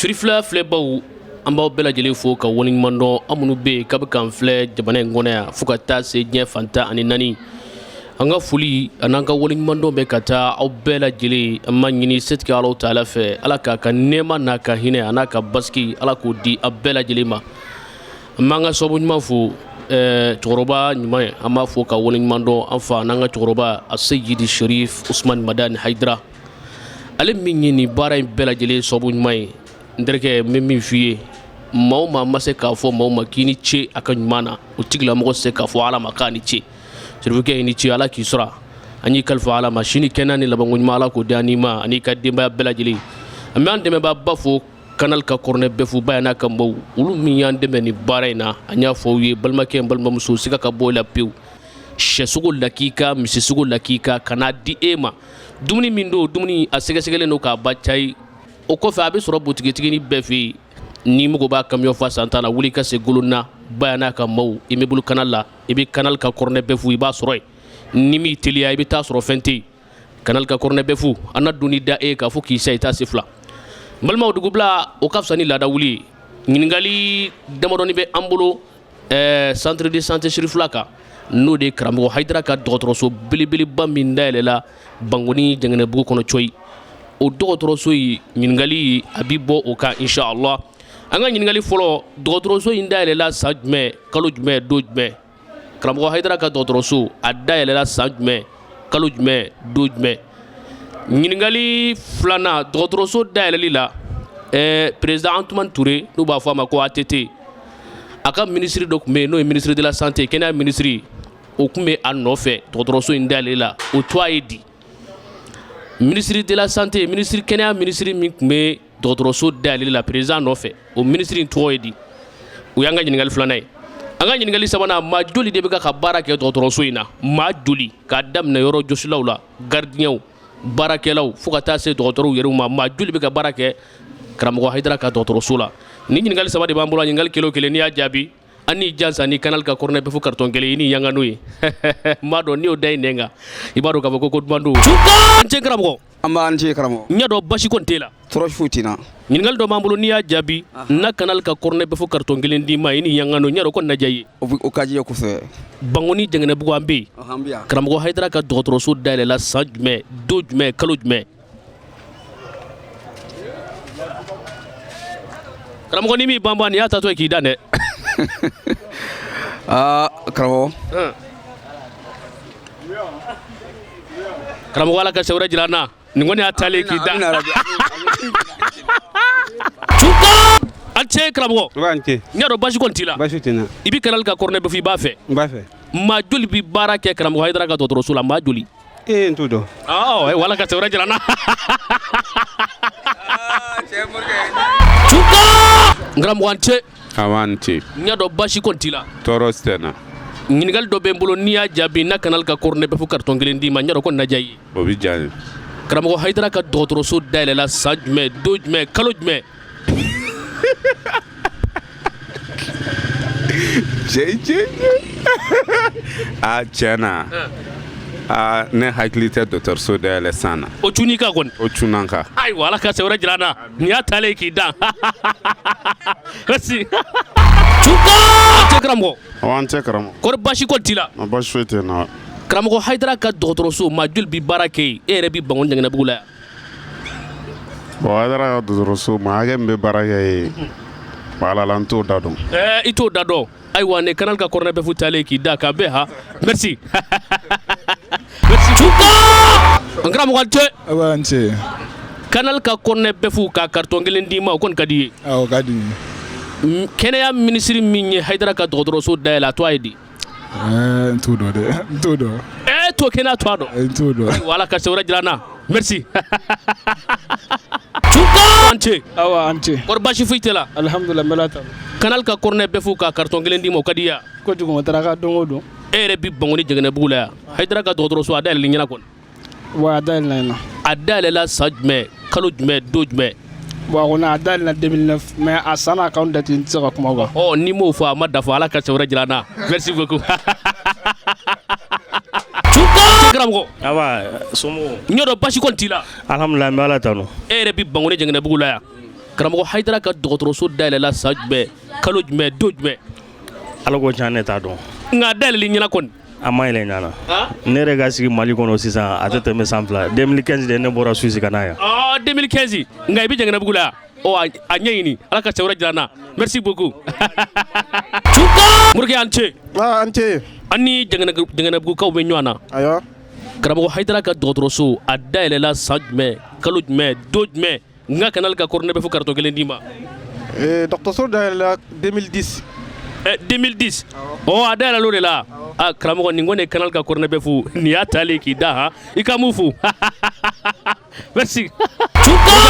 Sirifila filɛbaw, an b'aw bɛɛ lajɛlen fo ka waleɲuman dɔn. An minnu bɛ yen k'a bɛ k'an filɛ jamana in kɔnɔ yan fo ka taa se diɲɛ fan 14, an ka foli an'an ka waleɲuman dɔn bɛ ka taa aw bɛɛ lajɛlen. An b'a ɲini setigi Alahu taala fɛ, Ala k'a ka nɛɛma n'a ka hinɛ a n'a ka basigi, Ala k'o di aw bɛɛ lajɛlen ma. An b'an ka sababu ɲuman fo, cɛkɔrɔba ɲuman ye, an b'a fo ka waleɲuman dɔn, an fa n'an ka cɛkɔrɔba Aseyidi Sherif Usumani Madani Hayidara, ale min ye nin baara in bɛɛ lajɛlen sababu ɲuman ye. N terikɛ, n bɛ min f'i ye, maa o maa ma se k'a fɔ maaw ma k'i ni ce a ka ɲuman na, o tigilamɔgɔ se k'a fɔ Ala ma k'a ni ce. Serifukɛ, i ni ce, Ala k'i sɔrɔ. An y'i kalifa Ala ma, sini kɛnɛ ni labanko ɲuman, Ala k'o di an n'i ma ani ka denbaya bɛɛ lajɛlen. An bɛ an dɛmɛbaaba fo, Canal ka Cornet Bœuf ba n'a ka maaw, olu min y'an dɛmɛ nin baara in na. An y'a fɔ aw ye, balimakɛ, balimamuso, siga ka bɔ la pewu. Sɛsogo lakika, misisogo lakika, ka n'a di e ma. Dumuni min don, dumuni a sɛgɛsɛgɛlen don k'a ba cayi. O kɔfɛ, a bɛ sɔrɔ butigitigi ni bɛɛ fɛ yen. N'i mago b'a camion fa san tan na, wuli ka se Golona ba n'a ka maaw, immeuble Canal la, i bɛ Canal ka Cornet Bœuf, i b'a sɔrɔ yen. Ni m'i teliya, i bɛ taa sɔrɔ fɛn tɛ yen. Canal ka Cornet Bœuf, an na doni da e k'a fɔ k'i sa, i t'a se fila. N balimaw, dugubila o ka fisa ni laada wuli ye. Ɲininkali damadɔni bɛ an bolo centre de santé Sirifila kan, n'o de ye karamɔgɔ Hayidara ka dɔgɔtɔrɔso belebeleba min dayɛlɛla Bankoni Jɛngɛnɛbugu kɔnɔ cɔyi. O dɔgɔtɔrɔso in ɲininkali, a bɛ bɔ o kan inshallah. An ka ɲininkali fɔlɔ: dɔgɔtɔrɔso in dayɛlɛla san jumɛn, kalo jumɛn, don jumɛn? Karamɔgɔ Hayidara ka dɔgɔtɔrɔso, a dayɛlɛla san jumɛn, kalo jumɛn, don jumɛn? Ɲininkali filanan: dɔgɔtɔrɔso dayɛlɛli la, président Antumani Ture, n'u b'a fɔ a ma ko ATT, a ka minisiri dɔ tun bɛ yen, n'o ye ministre de la santé, kɛnɛya minisiri, o tun bɛ a nɔfɛ dɔgɔtɔrɔso in dayɛlɛli la, o tɔgɔ ye di? Ministre de la santé, minisiri kɛnɛya, minisiri min tun bɛ dɔgɔtɔrɔso dayɛlɛli la président nɔfɛ, o minisiri in tɔgɔ ye di? O y'an ka ɲininkali filanan ye. An ka ɲininkali sabanan: maa joli de bɛ ka baara kɛ dɔgɔtɔrɔso in na? Maa joli, k'a daminɛ yɔrɔ jɔsilaw la, gardienw, baarakɛlaw, fo ka taa se dɔgɔtɔrɔw yɛrɛw ma, maa joli bɛ ka baara kɛ karamɔgɔ Hayidara ka dɔgɔtɔrɔso la? Ni ɲininkali saba de b'an bolo. Ɲininkali kelen o kelen, n'i y'a jaabi, an n'i jansa ni Canal ka Cornet Bœuf carton kelen, i ni yanga n'o ye. N b'a dɔn n'i y'o da i nɛn kan, i b'a dɔn k'a fɔ ko duman don. An cɛ karamɔgɔ. An b'an ce karamɔgɔ. N y'a dɔn basi kɔni t'e la. Tɔɔrɔ foyi tɛ n na. Ɲininkali dɔ b'an bolo, n'i y'a jaabi, na Canal ka Cornet Bœuf carton kelen d'i ma, i ni yanga n'o. N y'a dɔn ko nin na diya i ye. O ka di ye kosɛbɛ. Bankoni Jɛngɛnɛbugu, an bɛ yen. An bɛ yan. Karamɔgɔ Hayidara ka dɔgɔtɔrɔso dayɛlɛla san jumɛn, don jumɛn, kalo jumɛn? Karamɔgɔ, ni m'i banban, nin y'a taatɔ ye k'i dan dɛ. Aa karamɔgɔ. Karamɔgɔ, Ala ka siɲɛ wɛrɛ jira an na. Nin kɔni y'a taalen k'i da. An ce karamɔgɔ. N y'a dɔn basi kɔni t'i la. Basi tɛ n na. I bɛ Canal ka Cornet Bœuf, i b'a fɛ? N b'a fɛ. Maa joli bɛ baara kɛ karamɔgɔ Hayidara ka dɔgɔtɔrɔso la? Maa joli? Ee, n t'o dɔn. Ɔ, Ala ka siɲɛ wɛrɛ jira an na. N karamɔgɔ, an ce. Awa, an ce. N y'a dɔn basi kɔni t'i la. Tɔɔrɔ tɛ n na. Ɲininkali dɔ bɛ n bolo, n'i y'a jaabi, na Canal ka Cornet Bœuf carton kelen d'i ma. N y'a dɔn ko nin na diya i ye. O bɛ diya n ye. Karamɔgɔ Hayidara ka dɔgɔtɔrɔso dayɛlɛla san jumɛn, don jumɛn, kalo jumɛn? Cɛ cɛ, aa tiɲɛ na, aa ne hakili tɛ dɔgɔtɔrɔso dayɛlɛ san na. O cun'i kan kɔni. O cunna n kan. Ayiwa, Ala ka siɲɛ wɛrɛ jira an na. Nin y'a taalen k'i dan. Merci. Cɛ karamɔgɔ. Awɔ, an cɛ karamɔgɔ. Kɔri baasi kɔni t'i la? Baasi foyi tɛ n na. Karamɔgɔ Hayidara ka dɔgɔtɔrɔso, maa joli bi baara kɛ yen? E yɛrɛ bi Bankoni Jɛngɛnɛbugu la yan. Bon, Hayidara ka dɔgɔtɔrɔso, maa hakɛ min bɛ baara kɛ yen, wala la, n t'o da dɔn. Ɛɛ, i t'o da dɔn. Ayiwa, ne Canal ka Cornet Bœuf taalen k'i da k'a bɛɛ ha. Merci. Merci. N karamɔgɔ, an ce. Awa, an ce. Canal ka Cornet Bœuf ka carton kelen d'i ma, o kɔni ka di i ye? Awɔ, ka di n ye. Kɛnɛya minisiri min ye Hayidara ka dɔgɔtɔrɔso dayɛlɛ, a tɔgɔ ye di? N t'o dɔn dɛ, n t'o dɔn. E t'o kɛnɛya tɔgɔ dɔn? N t'o dɔn. Wala ka siɲɛ wɛrɛ jira an na. Merci. An ce. Awa, an ce. Kɔri baasi foyi t'i la? Alhamdulillah, n bɛ Ala tanu. Canal ka Cornet Bœuf ka carton kelen d'i ma, o ka di i ye? Kojugu, o taara ka don o don. E yɛrɛ bi Bankoni Jɛngɛnɛbugu la yan. Hayidara ka dɔgɔtɔrɔso, a dayɛlɛl'i ɲɛna kɔni? Wa a dayɛlɛla n ɲɛna. A dayɛlɛla san jumɛn, kalo jumɛn, don jumɛn? Bon, a kɔni a dayɛlɛla 2009, mais a san n'a kalo date n tɛ se ka kuma o kan. Ɔ, n'i m'o fɔ, a ma dafa. Ala ka siɲɛ wɛrɛ jira an na. Merci beaucoup. Karamɔgɔ. Awa, somɔgɔw? N y'a dɔn basi kɔni t'i la. Alhamdulillah, n bɛ Ala tanu. E yɛrɛ bi Bankoni Jɛngɛnɛbugu la yan. Karamɔgɔ Hayidara ka dɔgɔtɔrɔso dayɛlɛla san jumɛn, kalo jumɛn, don jumɛn? Ala ko tiɲɛ, ne t'a dɔn. Nka a dayɛlɛli ɲɛna kɔni. A ma yɛlɛ ɲana. Ne yɛrɛ ka sigi Mali kɔnɔ sisan, a tɛ tɛmɛ san 2. 2015 de ne bɔra Suisse ka na yan. Ɔ, 2015, nka i bɛ Jɛngɛnɛbugu la yan. Ɔ, a ɲɛɲini, Ala ka cɛ wɛrɛ jira an na. Merci beaucoup. Morikɛ, an ce. An ce. An ni Jɛngɛnɛbugukaw bɛ ɲɔgɔn na. Ayiwa. Karamɔgɔ Hayidara ka dɔgɔtɔrɔso, a dayɛlɛla san jumɛn, kalo jumɛn, don jumɛn? N ka Canal ka Kɔrɔnɛ bɛ fo carton kelen d'i ma. Dɔgɔtɔrɔso dayɛlɛla 2010. 2010, ɔ, a dayɛlɛla o de la. A karamɔgɔ, nin kɔni ye Canal ka Kɔrɔnɛ bɛ fo, nin y'a taalen k'i da han, i ka mun fo. Merci.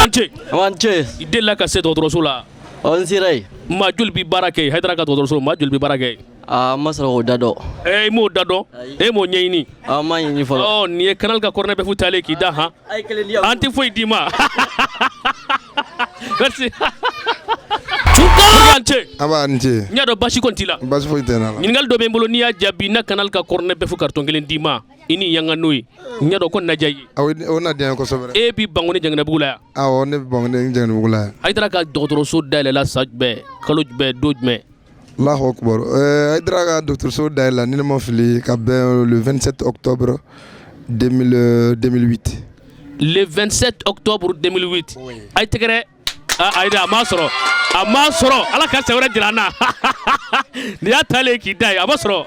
An ce. An ce. I delila ka se dɔgɔtɔrɔso la? Ɔ, n sera yen. Maa joli bi baara kɛ yen? Hayidara ka dɔgɔtɔrɔso, maa joli bi baara kɛ yen? Aa, n ma sɔrɔ k'o da dɔn. E m'o da dɔn, e m'o ɲɛɲini? Aa, n ma ɲɛɲini fɔlɔ. Ɔ, nin ye Canal ka Kɔrɔnɛ bɛ fu taalen k'i da han. An tɛ foyi d'i ma. Merci. An ce. An b'a ni ce. N y'a dɔn basi kɔni t'i la. Basi foyi tɛ n na. Ɲininkali dɔ bɛ n bolo, n'i y'a jaabi, na Canal ka Kɔrɔnɛ bɛ fu carton kelen d'i ma. I ni yan ka n'o ye. N y'a dɔn ko na diya i ye. Awɔ, o na diya n ye kosɛbɛ. E b'i Bankoni Jɛngɛnɛbugu la yan? Awɔ, ne bɛ Bankoni Jɛngɛnɛbugu la yan. Hayidara ka dɔgɔtɔrɔso dayɛlɛla san jumɛn, kalo jumɛn, don jumɛn? Allahu akbar. Hayidara ka dɔgɔtɔrɔso dayɛlɛla, ni ne ma fili, ka bɛn le 27 octobre 2008. Le 27 octobre 2008. A ye tɛgɛrɛ. Ayi, a m'a sɔrɔ, a m'a sɔrɔ. Ala ka sɛbɛn wɛrɛ jira an na. Nin y'a taalen k'i da ye, a ma sɔrɔ.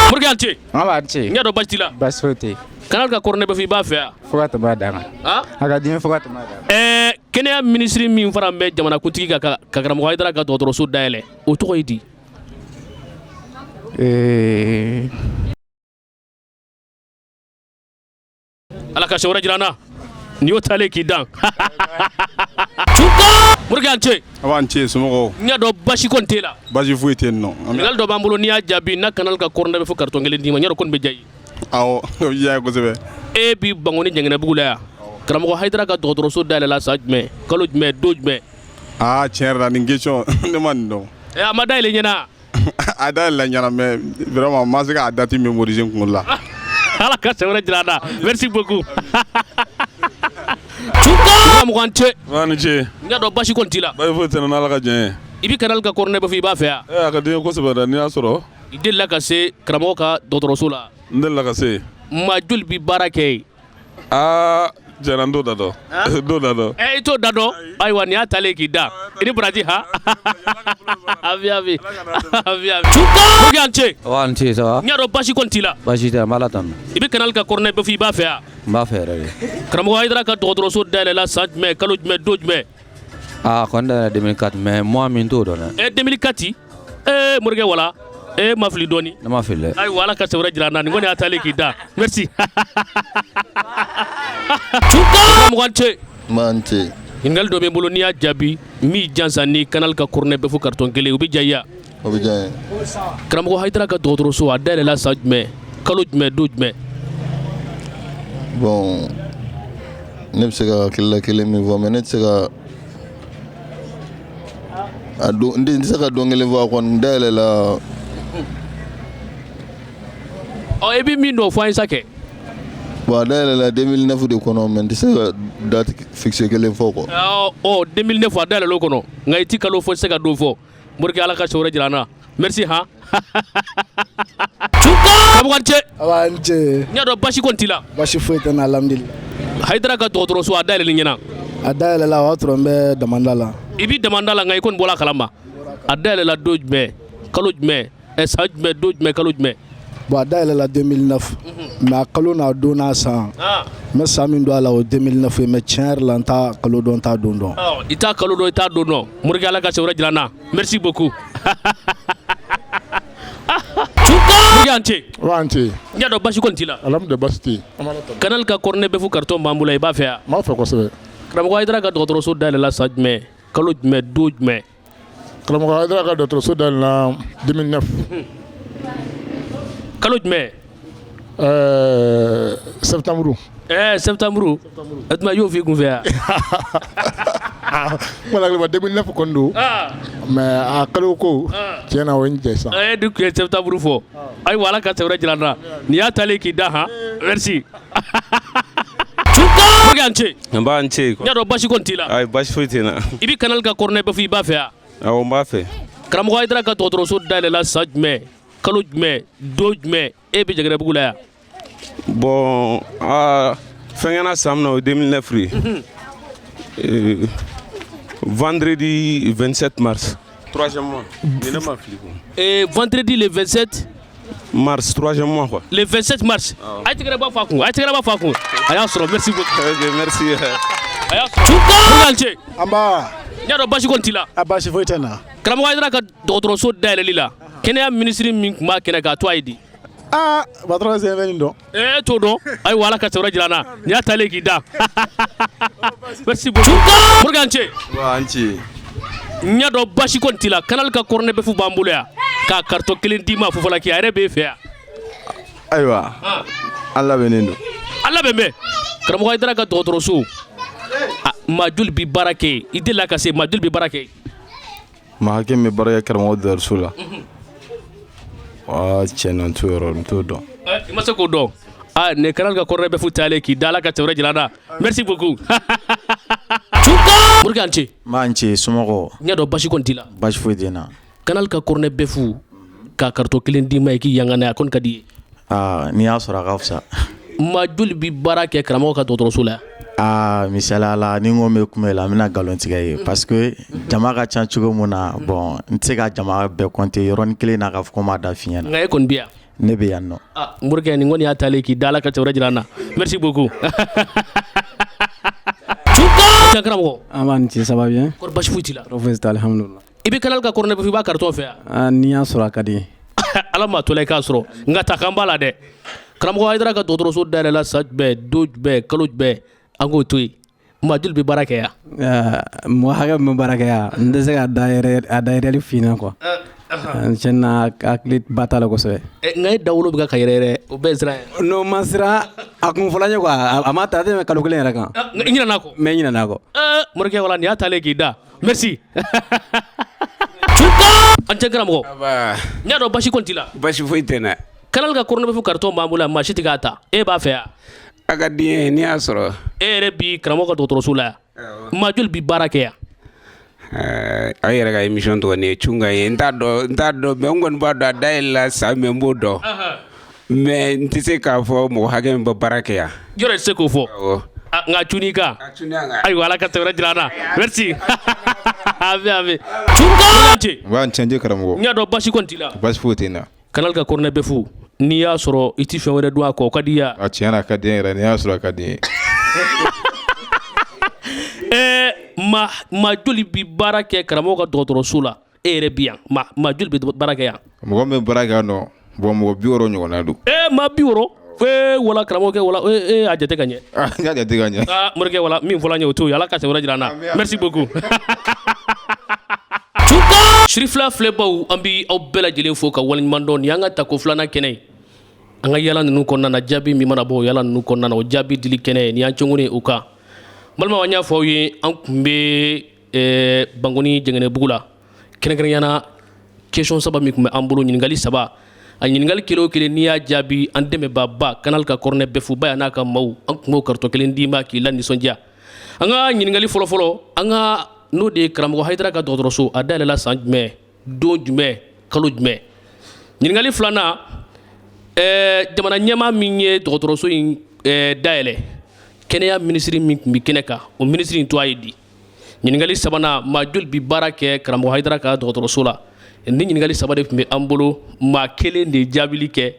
Morikɛ, an ce. An b'a ce. N y'a dɔn basi t'i la. Basi foyi tɛ yen. Canal ka Kɔrɔnɛ bɛ fɔ, i b'a fɛ yan? Fo ka tɛmɛ a dan kan. A ka di n ye fo ka tɛmɛ a dan kan. Kɛnɛya minisiri min fana bɛ jamanakuntigi kan ka karamɔgɔ Hayidara ka dɔgɔtɔrɔso dayɛlɛ, o tɔgɔ ye di? Ala ka sɛwɛrɛ jira an na. Nin y'o taalen k'i dan. Morikɛ, an ce. A b'an ce, somɔgɔw? N y'a dɔn basi kɔni t'e la. Basi foyi tɛ yen nɔ. Ɲininkali dɔ b'an bolo, n'i y'a jaabi, na Canal ka Kɔrɔnɛ bɛ fo carton kelen d'i ma. N y'a dɔn ko nin bɛ diya i ye. Awɔ, o bɛ diya n ye kosɛbɛ. E b'i Bankoni Jɛngɛnɛbugu la yan. Karamɔgɔ Hayidara ka dɔgɔtɔrɔso dayɛlɛla san jumɛn, kalo jumɛn, don jumɛn? Aa, tiɲɛ yɛrɛ la, nin question, ne ma nin dɔn. A ma dayɛlɛ ɲɛna? A dayɛlɛla ɲɛna, mais vraiment n ma se k'a date mémoriser n kunkolo la. Ala ka sɛbɛn wɛrɛ jira an na. Merci beaucoup. Mɔgɔ, an ce. An ni ce. N y'a dɔn basi kɔni t'i la. Basi foyi tɛ n na, n'Ala ka jɛn ye. I bɛ Canal ka Kɔrɔnɛ bɛ fɔ, i b'a fɛ yan? A ka di n ye kosɛbɛ dɛ, n'i y'a sɔrɔ. I delila ka se karamɔgɔ ka dɔgɔtɔrɔso la? N delila ka se yen. Maa joli bi baara kɛ yen? Aa, tiɲɛ na, n t'o da dɔn. N t'o da dɔn. I t'o da dɔn. Ayiwa, nin y'a taalen k'i da. I ni baraji ha. Abi abi. Abi abi. Morikɛ, an ce. Wa an ce, ça va? N y'a dɔn basi kɔni t'i la. Basi tɛ, n b'Ala tanu. I bɛ Canal ka Kɔrɔnɛ bɛ fɔ, i b'a fɛ yan? N b'a fɛ yɛrɛ de. Karamɔgɔ Hayidara ka dɔgɔtɔrɔso dayɛlɛla san jumɛn, kalo jumɛn, don jumɛn? Aa, kɔni dayɛlɛ 2004, mais mois min, n t'o dɔn dɛ. 2004, morikɛ, wala e ma fili dɔɔni. Ne ma fili dɛ. Ayiwa, Ala ka sɛbɛn wɛrɛ jira an na. Nin kɔni y'a taalen k'i da. Merci. Karamɔgɔ, an ce. An ce. Ɲininkali dɔ bɛ n bolo, n'i y'a jaabi, min jansa ni Canal ka Kɔrɔnɛ bɛ fo carton kelen, o bɛ diya i ye? O bɛ diya n ye. Karamɔgɔ Hayidara ka dɔgɔtɔrɔso, a dayɛlɛla san jumɛn, kalo jumɛn, don jumɛn? Bon, ne bɛ se ka hakilila kelen min fɔ, mais ne tɛ se ka a don, n tɛ se ka don kelen fɔ. A kɔni dayɛlɛla. Ɔ, i bɛ min dɔn, fɔ an ye sa kɛ. Bon, a dayɛlɛla 2009 de kɔnɔ, mais n tɛ se ka date fixe kelen fɔ quoi. Ɔ, 2009, a dayɛlɛla o kɔnɔ, nka i ti kalo fɔ, i tɛ se ka don fɔ. Morikɛ, Ala ka sɛwɛrɛ jira an na. Merci han. Karamɔgɔ, an ce. Awa, n ce. N y'a dɔn basi kɔni t'i la. Basi foyi tɛ n na, alhamdulillah. Hayidara ka dɔgɔtɔrɔso, a dayɛlɛli ɲɛna? A dayɛlɛla, o y'a sɔrɔ n bɛ damanda la. I b'i damanda la, nka i kɔni bɔra a kalama. A dayɛlɛla don jumɛn, kalo jumɛn, san jumɛn, don jumɛn, kalo jumɛn? Bon, a dayɛlɛla 2009, mais a kalo n'a don n'a san, n bɛ san min don a la, o ye 2009 ye, mais tiɲɛ yɛrɛ la, n t'a kalo dɔn, n t'a don dɔn. I t'a kalo dɔn, i t'a don dɔn. Morikɛ, Ala ka sɛwɛrɛ jira an na. Merci beaucoup. Morikɛ, an ce. Wa an ce. N y'a dɔn basi kɔni t'i la. Alhamdulilah, basi tɛ yen. Canal ka Kɔrɔnɛ bɛ fo carton b'an bolo, i b'a fɛ yan? N b'a fɛ kosɛbɛ. Karamɔgɔ Hayidara ka dɔgɔtɔrɔso dayɛlɛla san jumɛn, kalo jumɛn, don jumɛn? Karamɔgɔ Hayidara ka dɔgɔtɔrɔso dayɛlɛla 2009. Kalo jumɛn? Septembre. Septembre. O tuma i y'o f'i kun fɛ yan? N hakili b'a 2009 kɔni don, mais a kalo ko, tiɲɛ na, o ye n jɛ sisan. Ni tun ye septembre fɔ. Ayiwa, Ala ka sɛbɛn wɛrɛ jira an na. Nin y'a taalen k'i da han. Merci. Morikɛ, an ce. N b'a n ce. N y'a dɔn basi kɔni t'i la. Ayi, basi foyi tɛ n na. I bɛ Canal ka cornet bœuf, i b'a fɛ wa? Awɔ, n b'a fɛ. Karamɔgɔ Hayidara ka dɔgɔtɔrɔso dayɛlɛla san jumɛn, kalo jumɛn, don jumɛn? E bɛ Jɛgɛnɛbugu la yan. Bon, aa, fɛnkɛna san min na, o ye 2009 ye. Vendredi 27 mars, troisième mois. Ni ne ma fili ko. Vendredi le 27 mars, troisième mois quoi. Le 27 mars. A ye tɛgɛrɛ ba f'a kun, a ye tɛgɛrɛ ba f'a kun. A y'a sɔrɔ, merci beaucoup. Ok, merci. A y'a sɔrɔ. Morikɛ, an ce. An b'a. N y'a dɔn basi kɔni t'i la. A basi foyi tɛ n na. Karamɔgɔ Hayidara ka dɔgɔtɔrɔso dayɛlɛli la, kɛnɛya minisiri min tun b'a kɛnɛ kan, a tɔgɔ ye di? Aa, patron sen bɛ nin dɔn. Ee, t'o dɔn. Ayiwa, Ala ka cɛwɛrɛ jira an na. Nin y'a taalen k'i da. Merci beaucoup. Morikɛ, an ce. Wa an ce. N y'a dɔn basi kɔni t'i la. Canal ka cornet bœuf b'an bolo yan k'a carton kelen d'i ma Fofalaki, a yɛrɛ b'e fɛ yan. Ayiwa, an labɛnnen don. An labɛn bɛ. Karamɔgɔ Hayidara ka dɔgɔtɔrɔso, maa joli bi baara kɛ yen? I delila ka se, maa joli bi baara kɛ yen? Maa hakɛ min bɛ baara kɛ karamɔgɔ dɔgɔtɔrɔso la, aa, tiɲɛ na, n t'o yɔrɔ, n t'o dɔn. I ma se k'o dɔn. Aa, nin Canal ka cornet bœuf taalen k'i da, Ala ka cɛwɛrɛ jira an na. Merci beaucoup. Morikɛ, an ce. N b'an ce, somɔgɔw? N y'a dɔn basi kɔni t'i la. Basi foyi tɛ n na. Canal ka cornet bœuf k'a carton kelen d'i ma, i k'i yanga n'a ye, a kɔni ka di i ye? Aa, n'i y'a sɔrɔ, a ka fisa. Maa joli bi baara kɛ karamɔgɔ ka dɔgɔtɔrɔso la yan? Aa, misaliya la, ni n ko n bɛ kuma i la, n bɛna nkalon tigɛ ye, parce que jama ka ca cogo min na, bon, n tɛ se ka jama bɛɛ compter yɔrɔnin kelen na k'a fɔ ko n b'a da f'i ɲɛna. Nka e kɔni bɛ yan? Ne bɛ yan nɔ. Ah, Morikɛ, nin kɔni y'a taalen k'i da, Ala ka cɛwɛrɛ jira an na. Merci beaucoup. Karamɔgɔ. An b'a ni ce, ça va bien? Kɔri basi foyi t'i la? Tɔɔrɔ foyi tɛ, alhamdulillah. I bɛ Canal ka cornet bœuf, i b'a carton fɛ yan? Ah, n'i y'a sɔrɔ, a ka di n ye. Ala ma to la i k'a sɔrɔ, nka ta kan b'a la dɛ. Karamɔgɔ Hayidara ka dɔgɔtɔrɔso dayɛlɛla san jumɛn, don jumɛn, kalo jumɛn? An k'o to yen. Maa joli bɛ baara kɛ yan? Mɔgɔ hakɛ min bɛ baara kɛ yan, n tɛ se ka da yɛrɛ, a da yɛrɛli f'i ɲɛna quoi. Tiɲɛ na, hakili ba t'a la kosɛbɛ. Nka e dawolo bɛ ka yɛrɛ yɛrɛ, o bɛɛ ye siran ye. Non, ma siran a kun fɔla n ye quoi, a ma ta, a tɛ tɛmɛ kalo kelen yɛrɛ kan. I ɲinɛna kɔ? N bɛ ɲinɛna kɔ. Morikɛ, wala nin y'a taalen k'i da. Merci. An cɛ karamɔgɔ. N y'a dɔn basi kɔni t'i la. Basi foyi tɛ n na. Canal ka cornet bœuf carton b'an bolo yan, maa si tɛ k'a ta. E b'a fɛ yan? A ka di n ye n'i y'a sɔrɔ. E yɛrɛ bi karamɔgɔ ka dɔgɔtɔrɔso la yan. Maa joli bi baara kɛ yan? Aw yɛrɛ ka émission tɔgɔ nin ye cunkan ye. N t'a dɔn, mais n kɔni b'a dɔn a dayɛlɛla san min, n b'o dɔn, mais n tɛ se k'a fɔ mɔgɔ hakɛ min bɛ baara kɛ yan. Yɔrɔ i tɛ se k'o fɔ. Nka cun'i kan. Ayiwa, Ala ka tɛmɛ jira an na. Merci. A bɛ a bɛ. N b'a cɛnje, karamɔgɔ. N y'a dɔn basi kɔni t'i la. Basi foyi tɛ n na. Canal ka cornet bœuf, n'i y'a sɔrɔ, i ti fɛn wɛrɛ dun a kɔ, o ka di i ye? A tiɲɛ na, a ka di n yɛrɛ, n'i y'a sɔrɔ, a ka di n ye. Maa joli bi baara kɛ karamɔgɔ ka dɔgɔtɔrɔso la? E yɛrɛ bi yan, maa joli bɛ baara kɛ yan? Mɔgɔ min bɛ baara kɛ yan nɔ, bon, mɔgɔ 60 ɲɔgɔnna don. Maa 60? Wala karamɔgɔkɛ, wala a jate ka ɲɛ. N y'a jate ka ɲɛ. Aa, morikɛ, wala min fɔla n ye, o t'o ye. Ala ka sɛbɛn jira an na. Merci beaucoup. Sirifila filɛbaw, an bi aw bɛɛ lajɛlen fo ka waleɲuman dɔn. Nin y'an ka tako filanan kɛnɛ ye an ka yala ninnu kɔnɔna na. Jaabi min mana bɔ o yala ninnu kɔnɔna na, o jaabi dili kɛnɛ ye nin y'an cɛnkɔni o kan. Balimaw, an y'a fɔ aw ye, an tun bɛ Bankoni Jɛngɛnɛbugu la. Kɛrɛnkɛrɛnyana, question saba min tun bɛ an bolo, ɲininkali saba, a ɲininkali kelen o kelen, n'i y'a jaabi, an dɛmɛbaaba Canal ka cornet bœuf ba yan n'a ka maaw, an tun b'o carton kelen d'i ma k'i la nisɔndiya. An ka ɲininkali fɔlɔfɔlɔ, an ka n'o de ye karamɔgɔ Hayidara ka dɔgɔtɔrɔso, a dayɛlɛla san jumɛn, don jumɛn, kalo jumɛn? Ɲininkali filanan, jamana ɲɛmaa min ye dɔgɔtɔrɔso in dayɛlɛ, kɛnɛya minisiri min tun bɛ kɛnɛ kan, o minisiri in tɔgɔ ye di? Ɲininkali sabanan, maa joli bi baara kɛ karamɔgɔ Hayidara ka dɔgɔtɔrɔso la? Ni ɲininkali saba de tun bɛ an bolo, maa kelen de ye jaabili kɛ.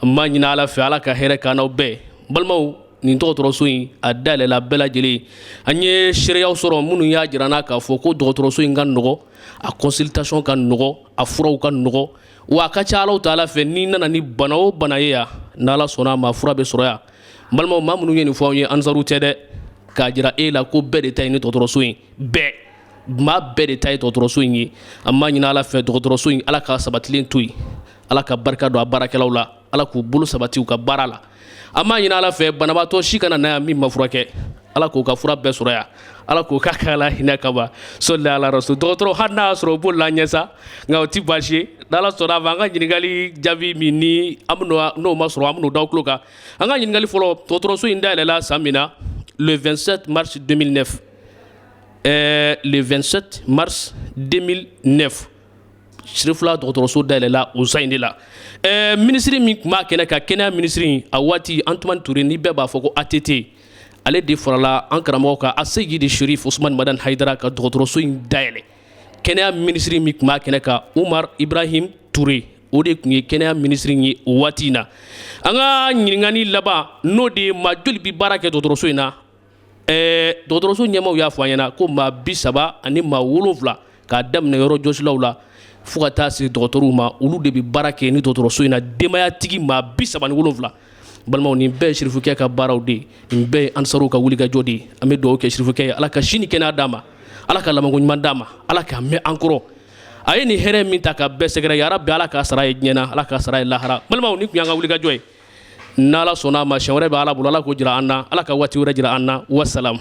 N b'a ɲini Ala fɛ, Ala ka hɛrɛ k'an n'aw bɛɛ. Balimaw, nin dɔgɔtɔrɔso in, a dayɛlɛla bɛɛ lajɛlen. An ye seereyaw sɔrɔ minnu y'a jira n na k'a fɔ ko dɔgɔtɔrɔso in ka nɔgɔ, a consultation ka nɔgɔ, a furaw ka nɔgɔ, wa a ka ca Ala ta Ala fɛ, n'i nana ni bana o bana ye yan, n'Ala sɔnna a ma, fura bɛ sɔrɔ yan. Balimaw, maa minnu ye nin fɔ anw ye, ansaru tɛ dɛ, k'a jira e la ko bɛɛ de ta ye ni dɔgɔtɔrɔso in, bɛɛ, maa bɛɛ de ta ye dɔgɔtɔrɔso in ye. An b'a ɲini Ala fɛ, dɔgɔtɔrɔso in, Ala ka sabatilen to yen, Ala ka barika don a baarakɛlaw la, Ala k'u bolo sabati u ka baara la. An b'a ɲini Ala fɛ, banabaatɔ si kana na yan min ma furakɛ. Ala k'u ka fura bɛɛ sɔrɔ yan, Ala k'u ka kala hinɛ kama, sɔli ala rasul. Dɔgɔtɔrɔ, hali n'a y'a sɔrɔ u bolila ɲɛ sa, nka o ti baasi ye. N'Ala sɔnna a ma, an ka ɲininkali jaabi min ni an bɛn'o, n'o ma sɔrɔ, an bɛn'o da aw tulo kan. An ka ɲininkali fɔlɔ, dɔgɔtɔrɔso in dayɛlɛla san min na, le 27 mars 2009. Le 27 mars 2009, Sirifula dɔgɔtɔrɔso dayɛlɛla o san in de la. Minisiri min tun b'a kɛnɛ kan, kɛnɛya minisiri a waati, Antumani Ture, ni bɛɛ b'a fɔ ko ATT, ale de farala an karamɔgɔ kan, Aseyidi Sherif Usumani Madani Hayidara, ka dɔgɔtɔrɔso in dayɛlɛ. Kɛnɛya minisiri min tun b'a kɛnɛ kan, Umar Ibrahim Ture, o de tun ye kɛnɛya minisiri ye o waati in na. An ka ɲininkali laban, n'o de ye maa joli bɛ baara kɛ dɔgɔtɔrɔso in na? Dɔgɔtɔrɔso ɲɛmaaw y'a fɔ an ɲɛna ko maa 37, k'a daminɛ yɔrɔ jɔsilaw la fo ka taa se dɔgɔtɔrɔw ma, olu de bɛ baara kɛ ni dɔgɔtɔrɔso in na, denbayatigi maa 37. Balimaw, nin bɛɛ ye sirifukɛ ka baaraw de ye, nin bɛɛ ye ansaruw ka wulikajɔ de ye. An bɛ dugawu kɛ sirifukɛ ye, Ala ka si ni kɛnɛya d'a ma, Ala ka labanko ɲuman d'a ma, Ala k'a mɛn an kɔrɔ. A ye nin hɛrɛ min ta ka bɛɛ sɛgɛrɛ, yarabi Ala k'a sara ye diɲɛ na, Ala k'a sara ye lahara. Balimaw, nin tun y'an ka wulikajɔ ye. N'Ala sɔnna a ma, siɲɛ wɛrɛ bɛ Ala bolo, Ala k'o jira an na, Ala ka waati wɛrɛ jira an na. Wasalam.